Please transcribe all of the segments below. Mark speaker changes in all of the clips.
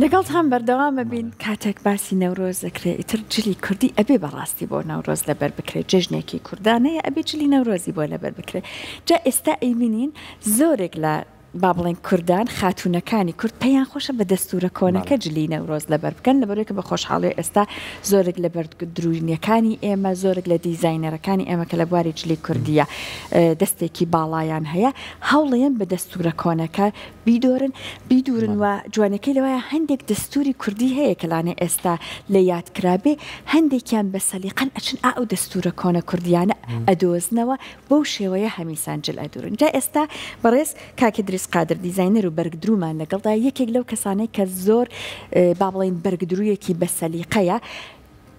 Speaker 1: لەگەڵتان بەردەوام ئەبین کاتێک باسی نەورۆز دەکرێ ئیتر جلی کوردی ئەبێ بەڕاستی بۆ نەورۆز لەبەر بکرێ جەژنێکی کوردانەیە ئەبێ جلی نەورۆزی بۆ لەبەر بکرێ جا ئێستا ئەیبینین زۆرێک لە با بڵێن کوردان خاتوونەکانی کورد پێیان خۆشە بە دەستورە کۆنەکە جلی نەورۆز لەبەر بکەن لەبەرەوەی کە بە خۆشحاڵی ئێستا زۆرێک لە بەرگدروینەکانی ئێمە زۆرێک لە دیزاینەرەکانی ئێمە کە لە بواری جلی کوردیە دەستێکی باڵایان هەیە هەوڵێن بە دەستورە کۆنەکە بیدۆرن بیدورن و جوانەکەی لەوایە هەندێک دەستوری کوردی هەیە کە لانێ ئێستا لە یاد کرابێ هەندێکیان بە سەلیقەن ئەچن ئا ئەو دەستورە کۆنە کوردیانە ئەدۆزنەوە بەو شێوەیە هەمیسان جل ئەدورن جا ئێستا بەڕێز کاک ئیدریس قادر دیزاینەر و بەرگدرومان لەگەڵدا یەکێک لەو کەسانەی کە زۆر با بڵێین بەرگدرویەکی بە سەلیقەیە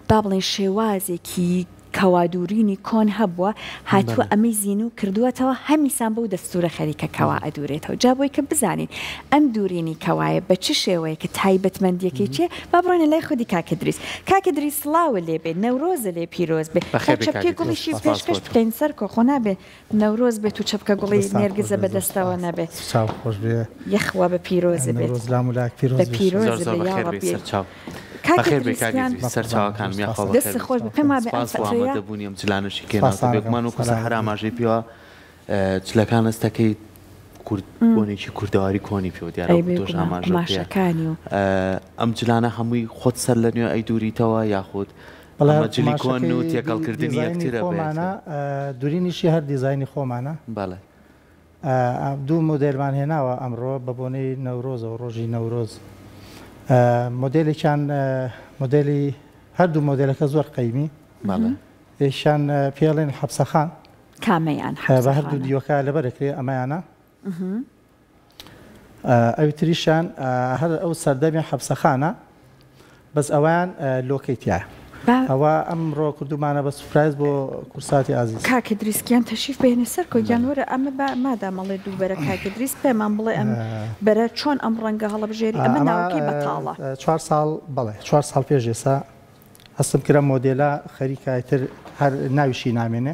Speaker 1: با بڵێین شێوازێکی کەوادورینی کۆن هەبووە هاتووە ئەمەی زینوو کردووەتەوە هەمیسان بەو دەستورە خەریکە کەوا ئەدورێتەوە جا بۆی کە بزانین ئەم دورینی کەوایە بە چ شێوەیەکە تایبەتمەندیەکەی چیە با بڕۆینە لای خودی کاک ئیدریس کاک ئیدریس سڵاوت لێ بێ نەورۆزت لێ پیرۆز بێ با
Speaker 2: بەخێر بێی کاک
Speaker 1: چەپکێ
Speaker 2: ئیدریس
Speaker 1: گوڵیشی
Speaker 2: سپاس بۆ
Speaker 1: پێشکەش
Speaker 2: تۆ.
Speaker 1: بکەین سەرکۆ خۆ نابێ نەورۆز بێت و چەپکە گوڵی
Speaker 3: دەستان خۆش
Speaker 1: نێرگزە
Speaker 3: بێ
Speaker 1: بە
Speaker 3: زۆر
Speaker 1: دەستەوە
Speaker 3: سپاس
Speaker 1: نەبێ
Speaker 3: چاو خۆش بێ
Speaker 1: یەخوا بە پیرۆزت بێت
Speaker 3: نەورۆز لام و لاک پیرۆز
Speaker 1: بە
Speaker 3: بێ
Speaker 1: پیرۆزت
Speaker 2: زۆر زۆر
Speaker 1: بێ
Speaker 2: بەخێر بێی
Speaker 1: یاڕەبی
Speaker 2: سەرچاو.
Speaker 1: کاک
Speaker 2: بەخێر بێی
Speaker 1: ئیدریس
Speaker 2: کاک
Speaker 1: گیان
Speaker 2: ئیدریس
Speaker 3: بەقوربانت
Speaker 2: سەرچاوەکانم
Speaker 3: زۆر
Speaker 2: یاخوا
Speaker 3: سپاست
Speaker 2: بەخێر
Speaker 1: دەستت
Speaker 2: بێی.
Speaker 1: خۆش بێ پێم وابێ ئەم
Speaker 2: سپاس بۆ
Speaker 1: فەترەیە
Speaker 2: ئامادەبوونی ئەم جلانەشی کە
Speaker 3: سپاستان
Speaker 2: هێناوتە
Speaker 3: ئەکەم
Speaker 2: بێگومان وەکو
Speaker 3: سەلامەت
Speaker 2: سەحەر
Speaker 3: بی.
Speaker 2: ئاماژەی پێوە جلەکان هەستەکەی کورد بۆنێکی کوردەواری کۆنی پێوە دیارە
Speaker 1: ئەی
Speaker 2: وەکو تۆش
Speaker 1: بێگومان
Speaker 2: ئاماژەت پێ
Speaker 1: قوماشەکانی و
Speaker 2: ئەم جلانە هەمووی خۆت سەر لە نوێ ئەیدوریتەوە یاخود
Speaker 3: بەڵێ
Speaker 2: ئەمە
Speaker 3: هەر
Speaker 2: جلی کۆن و
Speaker 3: قوماشەکەی
Speaker 2: تێکەڵکردنی
Speaker 3: دیزاینی
Speaker 2: یەکترە بە
Speaker 3: خۆمانە
Speaker 2: یەکتر؟
Speaker 3: دورینیشی هەر دیزاینی خۆمانە.
Speaker 2: بەڵێ.
Speaker 3: دوو مۆدێلمان هێناوە ئەمڕۆ بە بۆنەی نەورۆزەوە ڕۆژی نەورۆز مۆدێلێکیان مۆدێلی هەردوو مۆدێلەکە زۆر قەیمی
Speaker 2: بەڵێ.
Speaker 3: یەکیان پێڵێن حەپسەخان.
Speaker 1: کامەیان
Speaker 3: بە هەردوو
Speaker 1: حەپسەخانە؟
Speaker 3: دیوەکە لەبەرەکرێ ئەمەیانە. ئەوی تریشیان هەر ئەو سەردەمی حەپسەخانە بەس ئەوەیان لۆکەی تیایە ئەوە ئەمڕۆ کردومانە بە سوپرایز بۆ کورساتی ئازیز.
Speaker 1: کاک ئیدریس گیان تەشریف بهێنە سەرکۆ گیان وەرە ئەمە با مادام ئەڵێ دوو بەرە کاک ئیدریس پێمان بڵێ ئەم بەرە چۆن ئەم ڕەنگە هەڵەبژێری ئەمە
Speaker 3: ئەمە
Speaker 1: ناوەکەی بەتاڵە.
Speaker 3: چوار ساڵ بەڵێ چوار ساڵ پێش ئێستا هەستم کرد ئەم مۆدێلە خەریکە ئیتر هەر ناویشی نامێنێ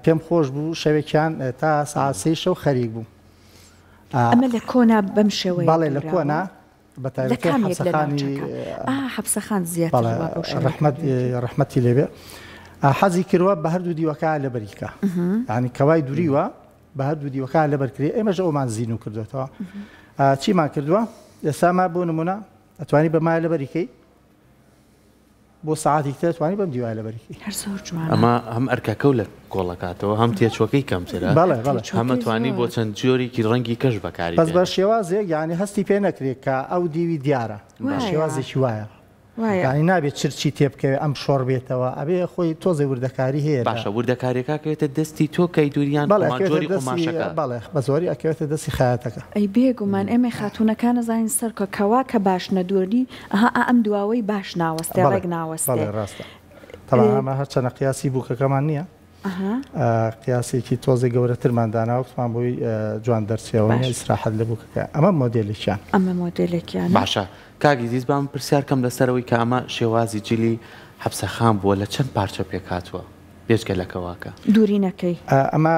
Speaker 3: پێم خۆش بوو شەوێکیان تا سەعات سێی شەو خەریک بووم.
Speaker 1: ئەمە لە کۆنا بەم شێوەیە
Speaker 3: بەڵێ لە
Speaker 1: دووراوە؟
Speaker 3: کۆنا بە
Speaker 1: لە
Speaker 3: تایبەتی
Speaker 1: کام یەک لە
Speaker 3: حەپسەخانی
Speaker 1: ناوچەکان؟ ئا حەپسەخان زیاتر
Speaker 3: بەڵێ
Speaker 1: وا بەو شێوەیە
Speaker 3: ڕەحمەت
Speaker 1: کردوویەتی.
Speaker 3: ڕەحمەتی لێ بێ حەزی کردووە بە هەردوو دیوەکە لەبەری کا یانی کەوای دوریوە بە هەردوو دیوەکە لەبەر کرێ ئێمەش ئەومان زینوو کردوێتەوە چیمان کردووە ئێستا ما بۆ نمونە ئەتوانی بە مایە لەبەری کەی بۆ سەعاتێکی تر ئەتوانی بەم دیوایە لەبەری کەی.
Speaker 1: هەر زۆر جوانە.
Speaker 2: ئەمە هەم ئەرکەکەو لە کۆڵەکاتەوە هەم تێچوەکەی کەمترە
Speaker 3: بەڵێ بەڵێ.
Speaker 2: هەم
Speaker 1: تێچوەکەی
Speaker 2: ئەتوانی بۆ
Speaker 1: زۆر.
Speaker 2: چەند جۆرێکی ڕەنگی کەش بەکاری
Speaker 3: بەس بە
Speaker 2: بێنی.
Speaker 3: شێوازێک یانی هەستی پێ نەکرێ کە ئەو دیوی دیارە بە
Speaker 1: وایە.
Speaker 3: شێوازێکی وایە
Speaker 1: وایە.
Speaker 3: یانی نابێ چرچی تێ بکەوێ ئەم شۆڕ بێتەوە ئەبێ خۆی تۆزێ وردەکاری هەیە لە.
Speaker 2: باشە وردەکاریەکە ئەکەوێتە دەستی تۆ کەی دووری یان
Speaker 3: بەڵێ
Speaker 2: قوما
Speaker 3: ئەکەوێتە
Speaker 2: جۆری
Speaker 3: دەستی
Speaker 2: قوماشەکە؟
Speaker 3: بەڵێ بە زۆری ئەکەوێتە دەستی خەیاتەکە.
Speaker 1: ئەی بێگومان ئێمەی خاتوونەکان ئەزانین سەرکۆ کەوا کە باش نەدووری ئەها ئا ئەم دواوەی باش ناوەستێ
Speaker 3: بەڵێ
Speaker 1: ڕێک ناوەستێ.
Speaker 3: بەڵێ ڕاستە تەبعەن ئەمە هەرچەنە قیاسی بووکەکەمان نییە
Speaker 1: ئەها.
Speaker 3: قیاسێکی تۆزێ گەورەترمان داناوە وتمان بۆی جوان دەرچێ
Speaker 1: باش.
Speaker 3: ئیسراحەت لە بووکەکە ئەمە مۆدێلێکیان.
Speaker 1: ئەمە مۆدێلێکیانە.
Speaker 2: باشە کاک ئیدریس با من پرسیار کەم لەسەر ئەوەی کە ئەمە شێوازی جلی حەپسەخان بووە لە چەند پارچە پێک هاتووە بێجگە لە کەواکە؟
Speaker 1: دوورینەکەی.
Speaker 3: ئەمە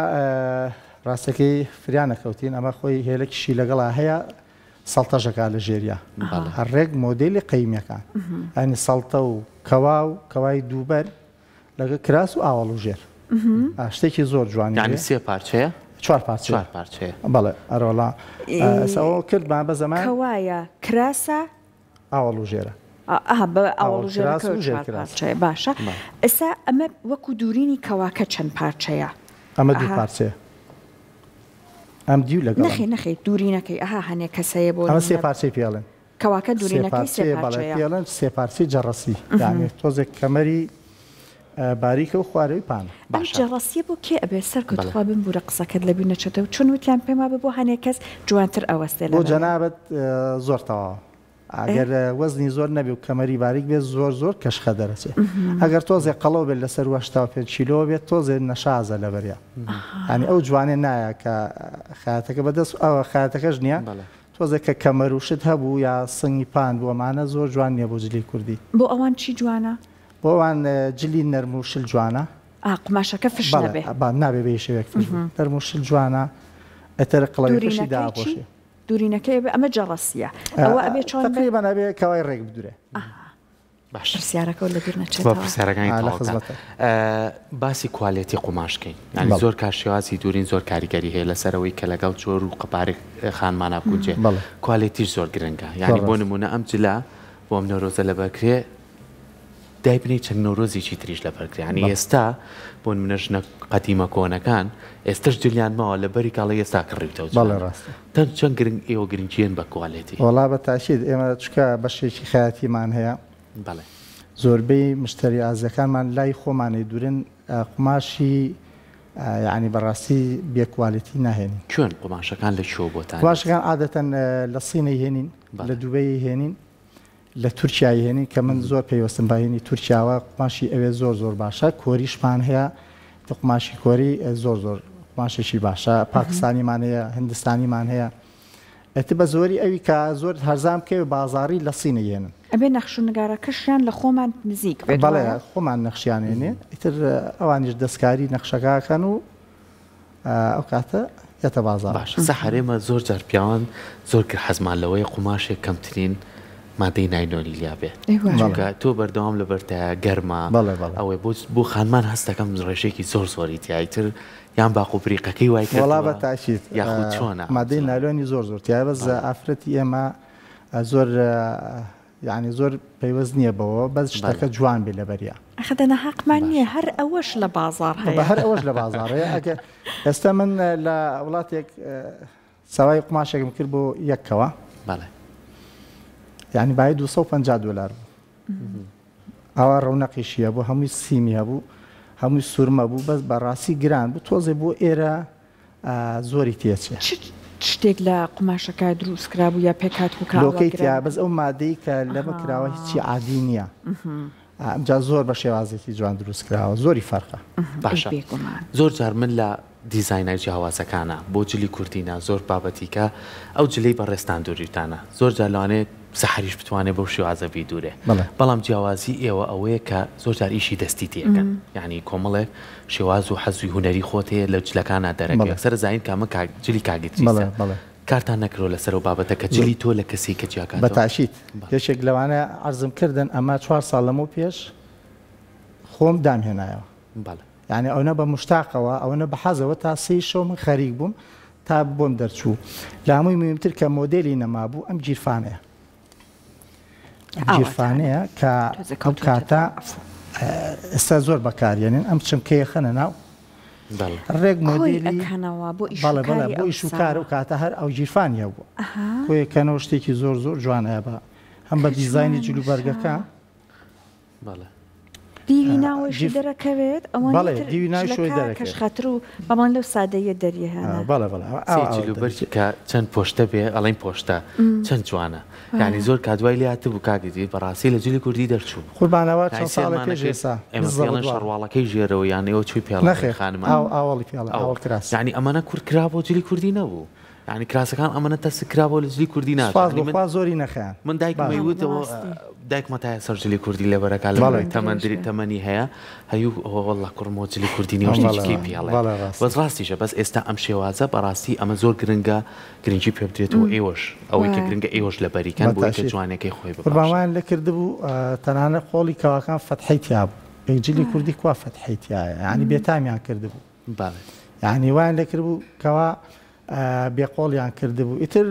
Speaker 3: ڕاستەکەی فریا نەکەوتین ئەمە خۆی هێلەکیشی لەگەڵا هەیە سەڵتەش ئەکا لە ژێریا هەر ڕێک مۆدێلی قەیمیەکان یانی سەڵتە و کەوا و کەوای دووبەر لەگە کراس و ئاوەڵ و ژێر شتێکی زۆر جوانی
Speaker 2: یانی سێ پارچەیە
Speaker 3: چوار پارچەیە
Speaker 2: چوار پارچەیە
Speaker 3: بەڵێ ئەرۆڵا ئەوە کردمان بە زەمان
Speaker 1: کەوایە کراسە
Speaker 3: ئاوەڵ و ژێرە
Speaker 1: ئەها بە ئاوەڵ و ژێرەکە چوار پارچەیە باشە ئێستا ئەمە وەکو دوورینی کەواکە چەند پارچەیە
Speaker 3: ئەمە دوو پارچەیە ئەم دیو لەگەڵ
Speaker 1: نەخێ نەخێ دوورینەکەی ئەها هەنێ کەس هەیە بۆ
Speaker 3: ئەمە سێ پارچەی پێڵێن
Speaker 1: کەواکە دوورینەکەی سێ پارچەیە
Speaker 3: پێڵێن سێ پارچەی جەڕەسی یانی تۆزێک کەمەری باریکە و خوارەوەی پانە.
Speaker 1: ئەم جەڕەسیە بۆ کێ ئەبێ سەرکەوت تخوا بمبورە قسەکەت لەبیر نەچێتەوە چون وتیان پێم وابێ بۆ هەنێ کەس جوانتر ئەوەستێ
Speaker 3: بۆ
Speaker 1: لەبەریا.
Speaker 3: جەنابت زۆر تەواوە ئەگەر وەزنی زۆر نەبێ و کەمەری باریک بێت زۆر زۆر کەشخە دەرەچێ ئەگەر تۆزێ قەڵەو بێت لەسەر 85 کیلۆ بێت تۆزێ نەشازە لەبەریا یانی ئەو جوانێ نایە کە خەیاتەکە بەدەست ئەوە خەیاتەکەش نییە تۆزێک کە کەمەر و شت هەبوو یا سنگی پان بوو ئەمانە زۆر جوان نییە بۆ جلی کوردی.
Speaker 1: بۆ ئەوان چی جوانە؟
Speaker 3: بۆ ئەوان جلی نەرم و شل جوانە.
Speaker 1: ئا قوماشەکە فش نەبێ.
Speaker 3: بەڵێ نابێ بە هیچ شێوەیەک فش بێ نەرم و شل جوانە ئیتر قڵەویەکەشی
Speaker 1: دوورینەکەی چی؟
Speaker 3: داپۆشێ.
Speaker 1: دوورینەکەی ئەبێ ئەمە جەڕەسیە ئەوە ئەبێ چۆن بێ؟
Speaker 3: تەقریبەن ئەبێ کەوای ڕێک بدورێ.
Speaker 1: ئەها باش پرسیارەکەو لەبیر
Speaker 2: با
Speaker 1: نەچێتەوە.
Speaker 2: پرسیارەکانی
Speaker 3: لە
Speaker 2: تەواو کە
Speaker 3: خزمەتە.
Speaker 2: باسی کوالێتی قوماش کەین یانی
Speaker 3: بەڵێ.
Speaker 2: زۆر کار شێوازی دوورین زۆر کاریگەری هەیە لەسەر ئەوەی کە لەگەڵ جۆر و قەبارەی خانمانا بگونجێ
Speaker 3: بەڵێ.
Speaker 2: کوالێتیش زۆر گرنگە
Speaker 3: زۆر
Speaker 2: یانی بۆ
Speaker 3: ڕاستە.
Speaker 2: نموونە ئەم جلە بۆ ئەم نەورۆزە لەبەرکرێ دایبنێی چەند نەورۆزێکی تریش لەبەر کرێ یانی
Speaker 3: بەڵێ.
Speaker 2: ئێستا بۆ نمونە ژنە قەدیمە کۆنەکان ئێستەش جلیان ماوە لەبەری کاڵی ئێستا کڕیوتە ئەو
Speaker 3: بەڵێ
Speaker 2: جلانە
Speaker 3: ڕاستە.
Speaker 2: تەن چەند گرنگ ئێوە گرنگیەن بە کوالێتی؟
Speaker 3: وەڵا بە تاکید ئێمە چونکە بەشێکی خەیاتیمان هەیە
Speaker 2: بەڵێ.
Speaker 3: زۆربەی مشتەری ئازیەکانمان لای خۆمانی دورن قوماشی یانی بەڕاستی بێ کوالێتی ناهێنین.
Speaker 2: کوێن قوماشەکان لە کوێوە بۆتان دێت؟
Speaker 3: قوماشەکان عادەتەن لە سین ئەیهێنین لە
Speaker 2: بەڵێ.
Speaker 3: دوبەی ئەیهێنین لە تورکیا ئەیهێنین کە من زۆر پەیوەستم بە هینی تورکیاوە قوماشی ئەوێ زۆر زۆر باشە کۆریشمان هەیە قوماشی کۆری زۆر زۆر قوماشێکی باشە پاکستانیمان هەیە هندستانیمان هەیە ئەتە بە زۆری ئەوی کە زۆر هەرزان بکەوێ بازاڕی لە سین ئەیهێنن.
Speaker 1: ئەبێ نەخش و نگارەکەشیان لە خۆمان نزیک بێت
Speaker 3: بەڵێ
Speaker 1: وایە؟
Speaker 3: خۆمان نەخشیان ئێنێ ئیتر ئەوانیش دەستکاری نەخشەکە ئەکەن و ئەو کاتە یەتە بازاڕ.
Speaker 2: باشە سەحەر ئێمە زۆر جار پیاوان زۆر کر حەزمان لەوەیە قوماشێک کەمترین مادەی نایلۆنی لیا بێت چونکە تۆ بەردەوام لەبەرتایە گەرمە ئەوەی بۆ بۆ خانمان هەستەکەم ڕێژەیەکی زۆر زۆری تیای تر یان باق و بریقەکەی وای
Speaker 3: وەڵا
Speaker 2: کردووە
Speaker 3: بە تاکید
Speaker 2: یاخود چۆنە
Speaker 3: مادەی نایلۆنی زۆر زۆر تیایە بەس ئافرەتی ئێمە زۆر یانی زۆر پەیوەست نییە بەوە بەس شتەکە جوان بێ لەبەریا.
Speaker 1: ئەخە دەنا حەقمان نییە هەر ئەوەش لە بازاڕ هەیە.
Speaker 3: هەر ئەوەش لە بازاڕ هەیە ئەگەر ئێستا من لە وڵاتێک سەوای قوماشێکم کرد بۆ یەکەوە
Speaker 2: بەڵێ
Speaker 3: یعنی بای 250 دلار بوو ئاوا ڕەونەقیشی هەبوو هەمووی سیمی هەبوو هەمووی سوورمە بوو بەس بەڕاستی گران بوو تۆزێ بۆ ئێرە زۆری تێچێ.
Speaker 1: چ شتێک لە قوماشەکە دروست کرابوو یا پێکهاتبوو کە ئاوا
Speaker 3: لۆکەی
Speaker 1: گران
Speaker 3: تیا
Speaker 1: بوو؟
Speaker 3: بەس ئەو مادەی کە لەمە کراوە هیچی عادی نییە ئەمجا زۆر بە شێوازێکی جوان دروست کراوە زۆری فەرقە.
Speaker 1: ئەی
Speaker 2: باشە
Speaker 1: بێگومان.
Speaker 2: زۆر جار من لە دیزاینە جیاوازەکانە بۆ جلی کوردینا زۆر بابەتیکە ئەو جلەی بەڕێزتان دوریتانە زۆر جار لەوانەیە سەحەریش بتوانێ بەو شێوازە بیدورێ
Speaker 3: بەڵێ.
Speaker 2: بەڵام جیاوازی ئێوە ئەوەیە کە زۆر جار ئیشی دەستی تێکەن یانی کۆمەڵێک شێواز و حەزی هونەری خۆت هەیە لە جلەکانا دەرەکەوێ
Speaker 3: بەڵێ.
Speaker 2: یەکسەر ئەزانین کە ئەمە کاک جلی کاک ئیدریسە
Speaker 3: بەڵێ بەڵێ.
Speaker 2: کارتان نەکردوە لەسەر ئەو بابەتە کە جلی تۆ لە کەسی کە
Speaker 3: بە
Speaker 2: جیاکاتەوە؟
Speaker 3: تاکید
Speaker 2: بەڵێ.
Speaker 3: یەکێک لەوانە عەرزم کردن ئەمە چوار ساڵ لەمەو پێش خۆم دامهێنایەوە.
Speaker 2: بەڵێ.
Speaker 3: یانی ئەونە بە موشتاقەوە ئەوەنە بە حەزەوە تا سێی شەو من خەریک بووم تا بۆم دەرچوو لە هەمووی موهیمتر کە مۆدێلی نەمابوو ئەم گیرفانەیە ئەم گیرفانەیە کە ئەو کاتە ئێستا زۆر بەکاریێنن ئەم چمکەیە خەنە ناو ڕێک مۆدێلی
Speaker 1: بۆ
Speaker 3: بۆ ئیش و کار و کاتە هەر ئەو گیرفانی هەبوو کۆیەکەنەوە شتێکی زۆر زۆر جوانەیە بە هەم بە دیزایانی جلوبەرگەکە
Speaker 2: بەڵێ.
Speaker 1: دیوی ناوەشی دەرەکەوێت ئەوەندەی
Speaker 3: بەڵێ
Speaker 1: تر
Speaker 3: دیوی ناویشەوەی
Speaker 1: جلەکە
Speaker 3: دەرەکەوێت.
Speaker 1: کەشخەتر و بەڵام لەو سادەییە دەریهێنا.
Speaker 3: بەڵێ بەڵێ ئەوە
Speaker 2: سەی
Speaker 3: ئاوا
Speaker 2: جل و بەرگی
Speaker 3: دەرەچێت.
Speaker 2: کە چەند پۆشتە بێ ئەڵێن پۆشتە چەند جوانە یانی زۆر کات وای لێ هاتبوو کاک ئیدریس بەڕاستی لە جلی کوردی دەرچوو
Speaker 3: قوربان ئەوە
Speaker 2: یانی
Speaker 3: چەند ساڵێ
Speaker 2: سەیرمان
Speaker 3: پێش
Speaker 2: ئەکرد
Speaker 3: ئێستا
Speaker 2: ئێمە
Speaker 3: بالضبط
Speaker 2: پێڵێن
Speaker 3: وا.
Speaker 2: شەڕواڵەکەی ژێرەوە یان ئێوە چووی پێڵێن
Speaker 3: نەخێر
Speaker 2: خانمان
Speaker 3: ئاو ئاوەڵی پێڵێ
Speaker 2: ئەوە
Speaker 3: ئاوەڵ کراس.
Speaker 2: یانی ئەمەنە کورت کرابوو جلی کوردی نەبوو. یانی کراسەکان ئەمەنە تەسک کرابەوە لە جلی کوردی ناچێ
Speaker 3: سوپاس
Speaker 2: یانی
Speaker 3: بۆ
Speaker 2: من
Speaker 3: خوا زۆری نەخایاند.
Speaker 2: من دایکم
Speaker 3: باش.
Speaker 2: ئەیوتەوە دایکمە تا سەر جلی کوردی لەبەرەکا لە
Speaker 3: بەڵێ.
Speaker 2: تەمەن دری تەمەنی هەیە هەیو ئەوە واللە کوڕم ئەوە جلی کوردی نیە شتێکی
Speaker 3: بەڵێ
Speaker 2: کەی پێ ئەڵێ
Speaker 3: بەڵێ ڕاستە.
Speaker 2: بەس ڕاستیشە بەس ئێستا ئەم شێوازە بەڕاستی ئەمە زۆر گرنگە گرنگی پێ بدرێتەوە ئێوەش ئەوەی کە
Speaker 1: وایە.
Speaker 2: گرنگە ئێوەش لەبەری کەن بۆی کە
Speaker 3: بەتاکید.
Speaker 2: جوانیەکەی خۆی
Speaker 3: قوربان
Speaker 2: ببەخشێ.
Speaker 3: وایان لێ کردبوو تەنانەت قۆڵی کەواکان فەتحەی تیا بوو ئەی جلی کوردی کوا فەتحەی تیایە یانی بێتامیان کردبوو
Speaker 2: بەڵێ.
Speaker 3: یانی وایان لێ کردبوو کەوا بێ قۆڵیان کردبوو ئیتر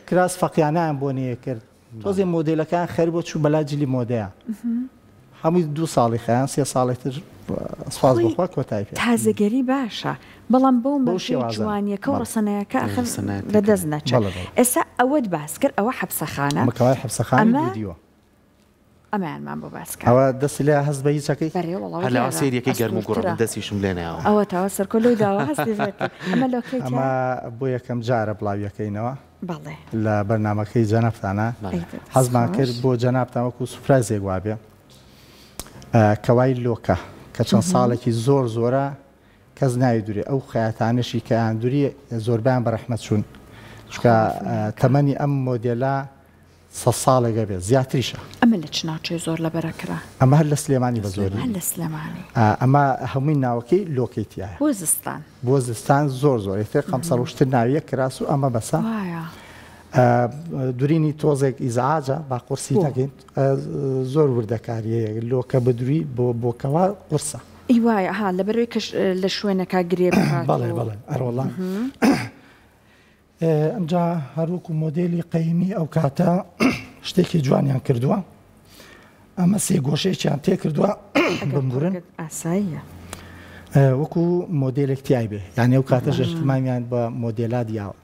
Speaker 3: کراس فەقیانیان بۆ نەیەکرد تۆزێ مۆدێلەکان خەر بۆ چوو بەلا جلی مۆدەیە هەمووی دوو ساڵی خیان سێ ساڵی تر سپاس
Speaker 1: خۆی
Speaker 3: بۆخوا کۆتایی پێ
Speaker 1: تازەگەری باشە بەڵام بەو
Speaker 3: بەو
Speaker 1: مەرجەی
Speaker 3: شێوازە
Speaker 1: جوانیەکە و
Speaker 3: بەڵێ
Speaker 1: ڕەسەنەیەکە ئەخر
Speaker 2: ڕەسەنایەتەکە
Speaker 1: لە دەست نەچێت
Speaker 3: بەڵێ بەڵێ
Speaker 1: ئێستا ئەوەت باس کرد ئەوە حەپسەخانە
Speaker 3: ئەمە کەوای حەپسەخانەی
Speaker 1: ئەمە
Speaker 3: دوو دیوە
Speaker 1: ئەمەیانمان بۆ باس کە.
Speaker 3: ئەوە دەستی لێ هەست بە هیچ ئەکەی؟
Speaker 1: بەرێ وەڵا
Speaker 2: هەر لەوە
Speaker 1: دیارە
Speaker 2: سەیری ئەکەی گەرم و گوڕە
Speaker 1: ئەستوورترە.
Speaker 2: من دەستیشم لێ نایەوە.
Speaker 1: ئەوە تاوە سەرکۆ لەو داوە هەستی پێ کرد. ئەمە لۆکەی
Speaker 3: ئەمە
Speaker 1: تیا؟
Speaker 3: بۆ یەکەم جارە بڵاویەکەینەوە
Speaker 1: بەڵێ.
Speaker 3: لە بەرنامەکەی جەنابتانا
Speaker 2: بەڵێ.
Speaker 1: ئەی دەست
Speaker 3: حەزمان
Speaker 1: خۆش.
Speaker 3: کرد بۆ جەنابتان وەکو سوپرایزێک وابێ کەوای لۆکە کە چەند ساڵێکی زۆر زۆرە کەس نایدورێ ئەو خەیاتانەشی کە ئەیاندوری زۆربەیان بە ڕەحمەت چوون چونکە
Speaker 1: خوا عەفوی بکا.
Speaker 3: تەمەنی ئەم مۆدێلە سەد ساڵێک ئەبێت زیاتریشە.
Speaker 1: ئەمە لە چ ناوچەی زۆر لەبەرە کرا؟
Speaker 3: ئەمە هەر لە سلێمانی بە زۆری.
Speaker 1: هەر لە سلێمانی.
Speaker 3: ئەمە هەمووی ناوەکەی لۆکەی تیایە.
Speaker 1: بۆ زستان.
Speaker 3: بۆ زستان زۆر زۆر ئیتر قەمسەڵ وشتر ناویە کراس و ئەمە بەسە.
Speaker 1: وایە.
Speaker 3: دورینی تۆزێک ئیزعاجە با قورسی نەکەین زۆر وردەکاریەیە لۆکە بدروی بۆ بۆکەوە قورسە.
Speaker 1: ئی وایە ها لەبەرەوەی کەش لە شوێنەکە گرێ بکات
Speaker 3: بەڵێ بەڵێ ئەرۆڵا ئەمجا هەروەکو مۆدێلی قەیمی ئەو کاتە شتێکی جوانیان کردووە ئەمە سێ گۆشەیەکیان تێکردووە بمبورن
Speaker 1: ئاساییە
Speaker 3: وەکو مۆدێلێک تای بێ یعنی ئەو کاتەش اهتمامیان بە مۆدێلات یاوە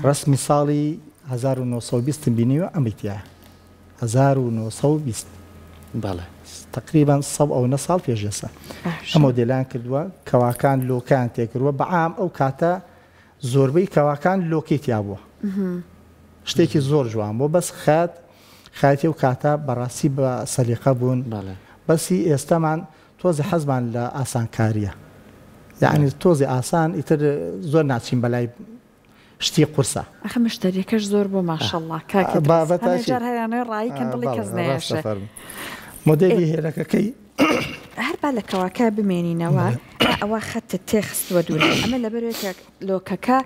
Speaker 3: ڕسمی ساڵی 1920 بینیوە ئەمەی تایە 1920
Speaker 2: بەڵێ
Speaker 3: تقریبا سە ئەو نە ساڵ پێش ئێستا ئەم مۆدێلان کردووە کەواکان لۆکان تێکردووە بەعام ئەو کاتە زۆربەی کەواکان لۆکەی تیا بووە شتێکی زۆر جوان بووە بەس خەت خەیاتی ئەو کاتە بەڕاستی بە سەلیقە بوون بەسی ئێستامان تۆزی حەزمان لە ئاسانکاریە یعنی تۆزی ئاسان ئیتر زۆر ناچین بەلای شتی قورسە.
Speaker 1: ئەخە مشتەریەکەش زۆر بوو ماشەڵڵا کاک ئیدریس هەنێ جار هەیانەوێ ڕایی کەن دڵی کەس نەیەشێ.
Speaker 3: مۆدێلی هێلەکەکەی
Speaker 1: هەر با لە کەواکە بمێنینەوە ئەوە خەتت تێخستووە دوورە ئەمە لەبەرەوەی کە لۆکەکە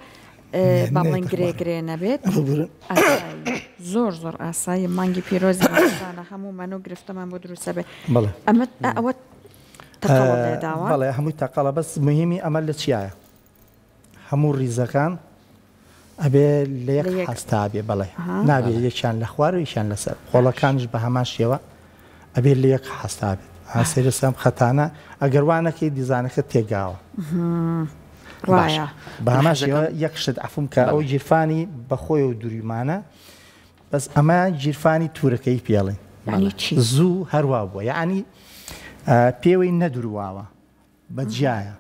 Speaker 1: با بڵێن گرێ گرێ نەبێت زۆر زۆر ئاسایی مانگی پیرۆزی ڕەمەزانە هەموومان و گرفتەمان بۆ دروستە بێ ئەمە ئەوە تەقەڵە لێداوە
Speaker 3: بەڵێ هەمووی تەقەڵە بەس مهمی ئەمە لە چیایە هەموو ڕیزەکان ئەبێ لە یەک حەستا بێ بەڵێ نابێ یەکیان لە خوار و یەکیان لەسەر قۆڵەکانیش بە هەمان شێوە ئەبێ لە یەک حەستا بێت سەیرە سەم خەتانە ئەگەر وا نەکەی دیزانەکە تێگاوە
Speaker 1: وایە
Speaker 3: بە هەمان شێوە یەک شت عەفوم کە ئەو گیرفانی بەخۆی و دوریمانە بەس ئەمە گیرفانی تورەکەی پێڵێن زوو هەروا بووە یعنی پێوەی نەدرواوە بە جیایە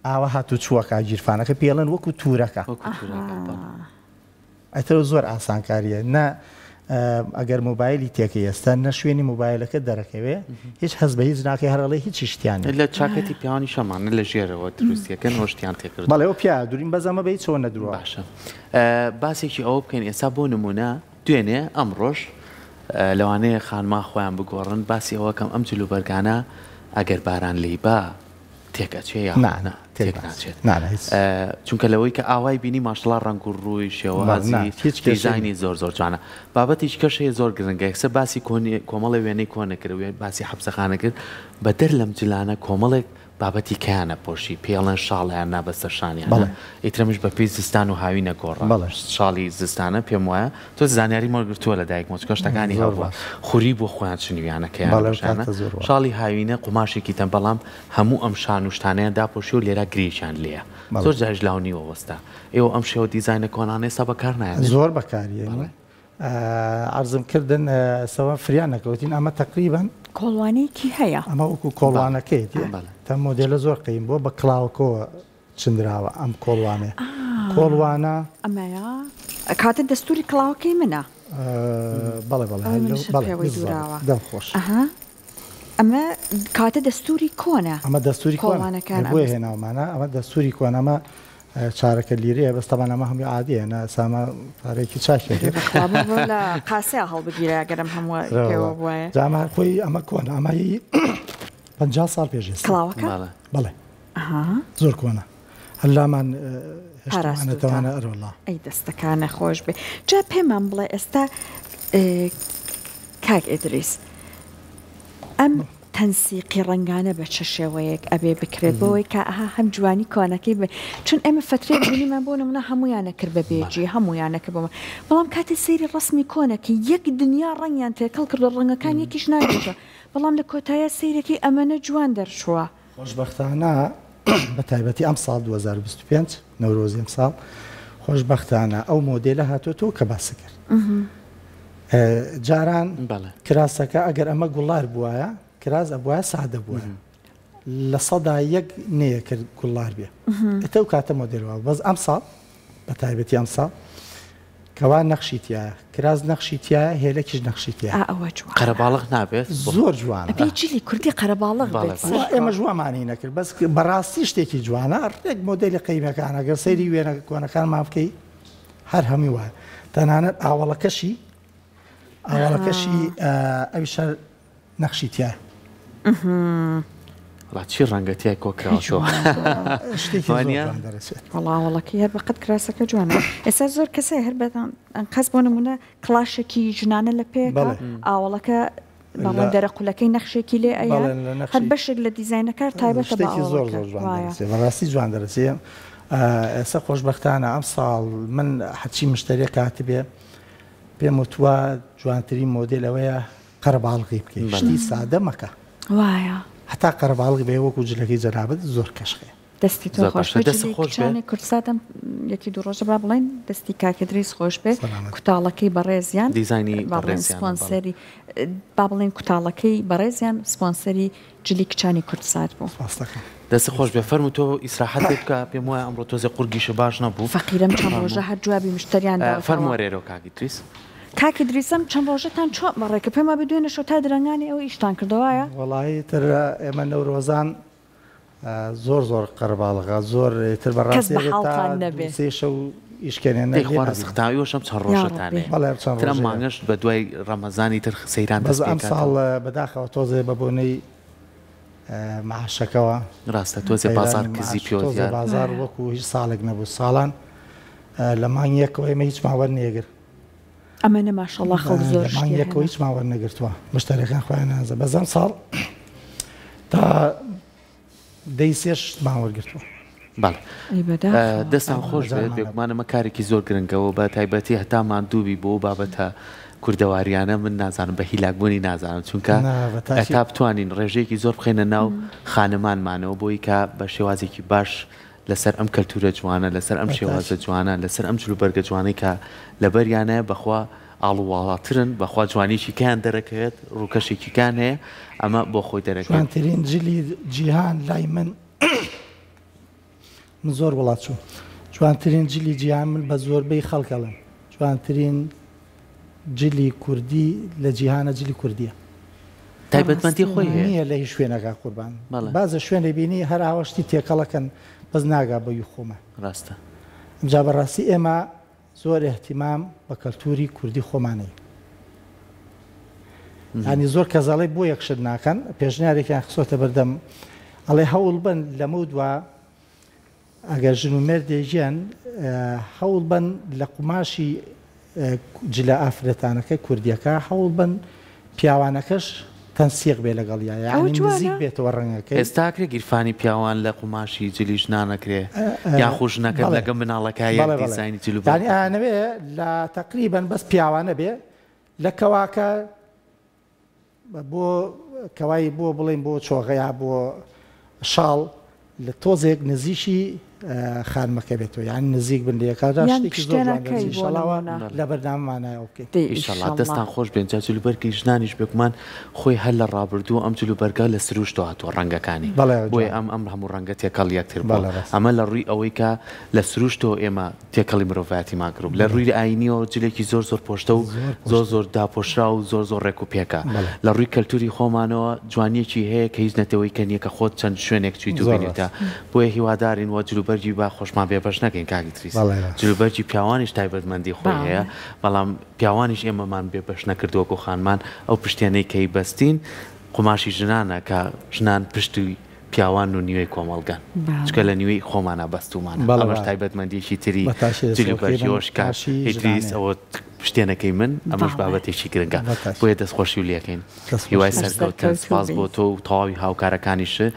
Speaker 3: ئاوا هاتوو چووەکە گیرفانەکە پێڵێن وەکو تورەکە ئەتر زۆر ئاسانکاریە نە ئەگەر مۆبایلی تێکە ئێستا نە شوێنی مۆبایلەکە دەرەکەوێ هیچ هەز بە هیچ ناکەی هەرڵێ هیچ شتیان
Speaker 2: لە چاکەتی پیاوانی شەمانە لە ژێرەوە دروستیەکەن هۆشتیان تێکرد
Speaker 3: بەڵێ ئەو پیا دورین بەزەمە بە هیچەوە نەدروا
Speaker 2: باشە باسێکی ئەوە بکەین ئێستا بۆ نمونە دوێنێ ئەمڕۆش لەوانەیە خانمان خۆیان بگۆڕن باسی ئەوە کەم ئەم جلوبەرگانە ئەگەر باران لێی با تێک ئەچێ یا
Speaker 3: نا نا
Speaker 2: تێک ناچێت چونکە لەوەی کە ئاوای بینی ماشڵا ڕەنگ و ڕووی شێوازی هیچ دیزاینی زۆر زۆر جوانە بابەتێکی کەش هەیە زۆر گرنگە یەکسەر باسی کۆنی کۆمەڵی وێنەی کۆنە کرد وێ باسی حەبسەخانە کرد بەدەر لەم جلانە کۆمەڵێک بابەتی کەیان ئەپۆشی پێی ئەڵێن شاڵیان نا بەسەر شانیانا
Speaker 3: بەڵێ.
Speaker 2: ئیتر ئەمش بە پێی زستان و هاوینە گۆڕا
Speaker 3: بەڵێ.
Speaker 2: شاڵی زستانە پێم وایە تۆ زانیاریم وەرگرتووە لە دایکمەوە چونکە شتەکانی
Speaker 3: زۆر
Speaker 2: هەبووە
Speaker 3: باش.
Speaker 2: خوری بۆ خۆیان چنیویانە کەیان
Speaker 3: بەڵێ ئەو
Speaker 2: ئەپۆشیانە
Speaker 3: کاتە زۆر وا.
Speaker 2: شاڵی هاوینە قوماشێکی تەن بەڵام هەموو ئەم شان و شتانەیان داپۆشیوە و لێرا گرێیان لێیە
Speaker 3: بەڵێ.
Speaker 2: زۆر جاریش لاو نیوە وەستا ئێوە ئەم شێوە دیزاینە کۆنانە ئێستا بەکار نایەنن؟
Speaker 3: زۆر بەکاریەنن.
Speaker 2: بەڵێ.
Speaker 3: عەرزم کردن سەوە فریا نەکەوتین ئەمە تەقریبەن
Speaker 1: کۆڵوانەیەکی هەیە
Speaker 3: ئەمە وەکو کۆڵوانەکەیەتی تا مۆدێلە زۆر قەیم بووە بە کڵاوەکەوە چندراوە ئەم کۆڵوانەیە کۆڵوانە
Speaker 1: ئەمەیە کاتە دەستوری کڵاوەکەی منە
Speaker 3: بەڵێ بەڵێ
Speaker 1: بەڵێ دوراوە
Speaker 3: دەم خۆش
Speaker 1: ئەمە کاتە دەستوری کۆنە.
Speaker 3: ئەمە دەستوری کۆڵانەکان بۆیە هێناومانە ئەمە دەستوری کۆن ئەمە چارەکە لیرەیە بەس تەبان ئەمە هەمووی عادیە نە سامە پارێکی چاکی
Speaker 1: لە قاسەیە هەڵبگیرا گەرم هەموو پێوە بوایە
Speaker 3: جامە خۆی ئەمە کۆن ئەمە 50 ساڵ پێش ئێستا
Speaker 1: کڵاوەکە
Speaker 3: بەڵێ زۆر کۆنە هەر لامان هێشتوانەتەوانە ئەرۆڵا
Speaker 1: ئەی دەستەکانە خۆش بێ جا پێمان بڵێ ئێستا کاک ئیدریس ئەم تەنسیقی ڕەنگانە بە چ شێوەیەک ئەبێ بکرێت بۆی کە ئەها هەم جوانی کۆنەکەی بێ چون ئێمە فەترەیەک بینیمان بۆ نمونە هەمویانە کرد بە بێجی هەمویانە کرد بۆ بەڵام کاتێ سەیری ڕەسمی کۆنەکە یەک دنیا ڕەنگیان تێکەڵ کردو ڕەنگەکان یەکیش ناگرێتەوە بەڵام لە کۆتاییا سەیرەکەی ئەمەنە جوان دەرچووە.
Speaker 3: خۆشبەختانە بە تایبەتی ئەمساڵ 2025 نەورۆزی ئەمساڵ خۆشبەختانە ئەو مۆدێلە هاتۆتەوە کە باست کرد. جاران کراسەکە ئەگەر ئەمە گوڵار بوایە کراس ئەبوایە سادە بوایە 1% نەیەکرد گوڵار بێ ئێتە و کاتە مۆدێل وا بەس ئەمساڵ بە تایبەتی ئەمساڵ کەوا نەخشی تیایە کراس نەخشی تیایە هێلەکیش نەخشی تیایە.
Speaker 1: ئا ئەوە جوانە.
Speaker 2: قەرەباڵغ نابێت؟
Speaker 3: زۆر جوانە.
Speaker 1: ئەبێ جلی کوردی قەرەباڵغ بێت.
Speaker 3: وا ئێمەش وامانی نەکرد بەس بەڕاستی شتێکی جوانە ڕێک مۆدێلی قەیمەکانە گەر سەیری وێنە کۆنەکانمان بکەی هەر هەمووی وایە تەنانەت ئاوەڵەکەشی ئاوەڵەکەشی ئەویش هەر نەخشی تیایە.
Speaker 2: وەڵا چی ڕەنگە تیای کۆکراوەتەوە
Speaker 3: شتێکی زۆر جوان دەرەچێت.
Speaker 1: وەڵا وەڵەکەی هەر بەقەد کراسەکە جوانە ئێستا زۆر کەس هەیە هەر بە ئەنقەست بۆ نمونە کڵاشێکی ژنانە لە پێکە ئاوەڵەکە باڵێن دەرە قولەکەی نەخشێکی لێ ئەیە هەر بەشێک لە دیزاینەکار تایبەتە
Speaker 3: بە شتێکی زۆر زۆر جوان دەرەچێت بەڕاستی جوان دەرەچێ ئێستا خۆشبەختانە ئەم ساڵ من هەرچی مشتەریەک هاتبێ پێم وتووە جوانترین مۆدێل ئەوەیە قەرەباڵغی بکەی شتی سادە مەکە
Speaker 1: وایە
Speaker 3: هەتا قەرەباڵغی بێ وەکو جلەکەی جەنابت زۆر کەشخەیە.
Speaker 1: دەستی تۆ خۆش بێ جلی کچانی کوردسات ئەم یەکی دوو ڕۆژە با بڵێین دەستی کاک ئیدریس خۆش بێ کوتاڵەکەی بەڕێزیان
Speaker 2: دیزاینی
Speaker 1: با بڵێن سپۆنسەری با بڵێن کوتاڵەکەی بەڕێزیان سپۆنسەری جلی کچانی کوردسات بوو.
Speaker 2: دەست خۆش بێ فەرموو تۆ ئیسراحەت لێ بکە پێم وایە ئەمڕۆ تۆزێ قورگیشە باش نەبوو.
Speaker 1: فەقیرەم چەند ڕۆژە هەر جوابی مشتەریان داوەتەوە.
Speaker 2: فەرموو وەرێرەوە کاک ئیدریس.
Speaker 1: کاک ئیدریس ئەم چەند ڕۆژەتان چۆن بەڕێ کرد پێم وابێ دوێنێ شەو تا درەنگانی ئەوە ئیشتان کردوە وایە؟
Speaker 3: وەڵایی تر ئێمە نەورۆزان زۆر زۆر قەرەباڵغە زۆر ئیتر بەڕاستی
Speaker 1: کەس بە حاڵتان نەبێ.
Speaker 3: سێ شەو ئیشکەنێ
Speaker 2: دەی خوا ڕزقتان ئیوەش ئەم چەند ڕۆژەتان هەیە
Speaker 3: بەڵێ ئەم چەند
Speaker 2: تر ئەم مانگەش بە دوای ڕەمەزانی تر سەیران
Speaker 3: دەست پێ کاتەوە. بەس ئەمساڵ بەداخەوە تۆزێ بە بۆنەی معاشەکەوە
Speaker 2: ڕاستە تۆزێ بازاڕ کزی پێوە
Speaker 3: دیار. تۆزێ بازاڕ وەکو هیچ ساڵێک نەبوو ساڵان لە مانگ یەکەوە ئێمە هیچمان وەرنەگرت.
Speaker 1: ئەمەنە ماشەڵا خەڵک زۆر
Speaker 3: شتی هەیە. یەکەوە هیچمان وەرنەگرتووە مشتەریەکان خۆیان نازە بەس ئەم ساڵ تا دەی سێ شتمان وەرگرتووە.
Speaker 2: بەڵێ دەستان خۆش بێت بێگومان ئەمە کارێکی زۆر گرنگەوە بە تایبەتی هەتا ماندووبی بۆ بابەتە کوردەواریانە من نازانم بە هیلاکبوونی نازانم چونکە تا بتوانین ڕێژەیەکی زۆر بخەینە ناو خانەمانمانەوە بۆی کە بە شێوازێکی باش لەسەر ئەم کەلتورە جوانە، لەسەر ئەم شێوازە جوانە، لەسەر ئەم جلوبەرگە جوانەی کە لەبەریانایە بەخوا ئاڵوواڵاترن، بەخوا جوانیەکی کەیان دەرەکەوێت، ڕووکەشێکی کەیان هەیە، ئەمە بۆ خۆی دەرەکەوێت.
Speaker 3: جوانترین جلی جیهان لای من من زۆر وڵات چووم جوانترین جلی جیهان من بە زۆربەی خەڵک ئەڵێم جوانترین جلی کوردی لە جیهانە جلی کوردیە.
Speaker 2: تایبەتمەندی خۆی هەیە.
Speaker 3: نیە لە هیچ شوێنەکا قوربان. بەڵێ. بازە شوێنێ بینی هەر ئاوا شتی تێکەڵەکەن بەس ناگا بە ی خۆمان.
Speaker 2: ڕاستە.
Speaker 3: ئمجا بەڕاستی ئێمە زۆر ئیهتیمام بە کەلتوری کوردی خۆمان نەین. یانی زۆر کەس ئەڵێ بۆ یەک شت ناکەن پێشنیارێکیان خستۆتە بەردەم ئەڵێ هەوڵ بەن لەمەو دوا ئەگەر ژن و مێردێکیان هەوڵ بەن لە قوماشی جلە ئافرەتانەکە کوردیەکە هەوڵ بەن پیاوانەکەش تەنسیق بێ لەگەڵیا یانی نزیک بێتەوە ڕەنگەکەی.
Speaker 2: ئێستا ئەکرێ گیرفانی پیاوان لە قوماشی جلی ژنان ئەکرێ یاخو ژنەکەت لەگە مناڵەکە یەک دیزاینی جل و بەرگ
Speaker 3: یانی ئەیانەوێ لە تەقریبەن بەس پیاوانە بێ لە کەواکە بۆ کەوای بۆ بڵێین بۆ چۆغە یا بۆ شاڵ لە تۆزێک نزیکی خانمەکە بێتەوە یان نزیک بن لەیەکا
Speaker 1: یان شتێکی زۆر جوان
Speaker 3: پشتێنەکەی دەرچێ بۆ ئیشەڵا
Speaker 1: نمونە.
Speaker 3: لە بەرنامەمانایە ئەو بکەین.
Speaker 1: دەی
Speaker 2: ئیشەڵا
Speaker 1: ئیشەڵا.
Speaker 2: دەستان خۆش بێت جا جلوبەرگی ژنانیش بێگومان خۆی هەر لە ڕابردوو ئەم جلوبەرگە لە سروشتەوە هاتووە ڕەنگەکانی
Speaker 3: بەڵێ
Speaker 2: بۆیە
Speaker 3: جوانە.
Speaker 2: ئەم ئەم هەموو ڕەنگە تێکەڵ یەکتر بووە
Speaker 3: بەڵێ ڕاستە.
Speaker 2: ئەمە لە ڕووی ئەوەی کە لە سروشتەوە ئێمە تێکەڵی مرۆڤایەتیمان کردوو لە ڕووی ئایینیەوە جلێکی زۆر زۆر پۆشتە و زۆر زۆر داپۆشراو و زۆر زۆر ڕێک و پێکە لە ڕووی کەلتوری خۆمانەوە جوانیەکی هەیە کە هیچ نەتەوەی کە نیە کە خۆت چەند شوێنێک چویت و بینیوتە بۆیە هیوادارین وە جلوبەرگی با خۆشمان بێبەش نەکەین کاک ئیدریس جلوبەرگی پیاوانیش تایبەتمەندی خۆی هەیە بەڵام پیاوانیش ئێمەمان بێبەش نەکردووە وەکو خانمان ئەو پشتێنەی کەی بەستین قوماشی ژنانە کە ژنان پشتی پیاوان و نیوەی کۆمەڵگەن چونکە لە نیوەی خۆمانا بەستوومانە ئەمەش تایبەتمەندیەکی تری جل و بەرگی ئەوەش کاک ئیدریس ئەوە پشتێنەکەی من ئەمەش بابەتێکی گرنگە بۆیە دەستخۆشی و لێکەین هیوای سەرکەوتن سپاس بۆ تۆ و تەواوی هاوکارەکانیشت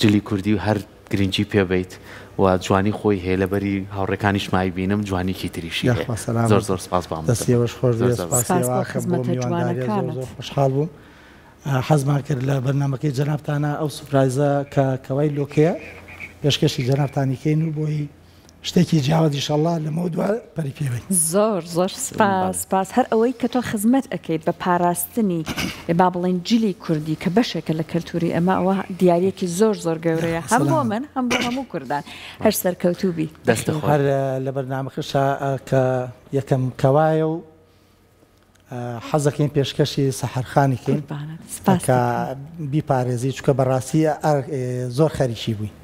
Speaker 2: جلی کوردی و هەر گرنگی پێ بەیت و جوانی خۆی هەیە لەبەری هاوڕێکانیشم ئەیبینم جوانیکی تریشی هەیە زۆر زۆر سپاس بۆ ئەم
Speaker 3: دەستیەوەش خۆش بێ سپاس
Speaker 1: بۆ خزمەتە جوانەکانت.
Speaker 3: خۆشحاڵ بووم حەزمان کرد لە بەرنامەکەی جەنابتانا ئەو سوپرایزە کە کەوای لۆکەیە پێشکەشی جەنابتانی کەین و بۆی شتێکی جیاواز ئیشەڵا لەمەو دوا پەری پێ بەین.
Speaker 1: زۆر زۆر سپاس سپاس هەر ئەوەی کە تۆ خزمەت ئەکەیت بە پاراستنی با بڵێین جلی کوردی کە بەشێکە لە کەلتوری ئێمە ئەوە دیاریەکی زۆر زۆر گەورەیە هەم بۆ من هەم بۆ هەموو کوردان هەر سەرکەوتوو بی.
Speaker 2: دەستت خۆش.
Speaker 3: هەر لە بەرنامەکەشا کە یەکەم کەوایە و حەزەکەین پێشکەشی سەحەر خانی کەین کە بیپارێزی چونکە بەڕاستی زۆر خەریکی بووین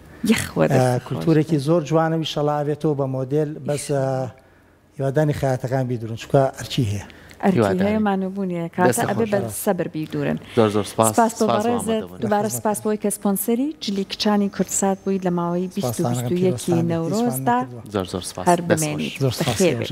Speaker 3: کولتورێکی زۆر جوانە ویشەڵا بێتەوە بە مۆدێل بەس هیوادانی خەیاتەکان بیدرون چونکە ئەرکی هەیە.
Speaker 1: ئەرکی هەیە مانووبوونی هەیە کاتە ئەبێ بە سەبر بیدورن.
Speaker 2: زۆر زۆر سپاس
Speaker 1: سپاس بۆ بەڕێزت دووبارە سپاس بۆی کە سپۆنسەری جلی کچانی کوردسات بوویت لە ماوەی 20 و 21 نەورۆزدا
Speaker 2: زۆر زۆر سپاس
Speaker 1: هەر بمێنیت بەخێر بێی.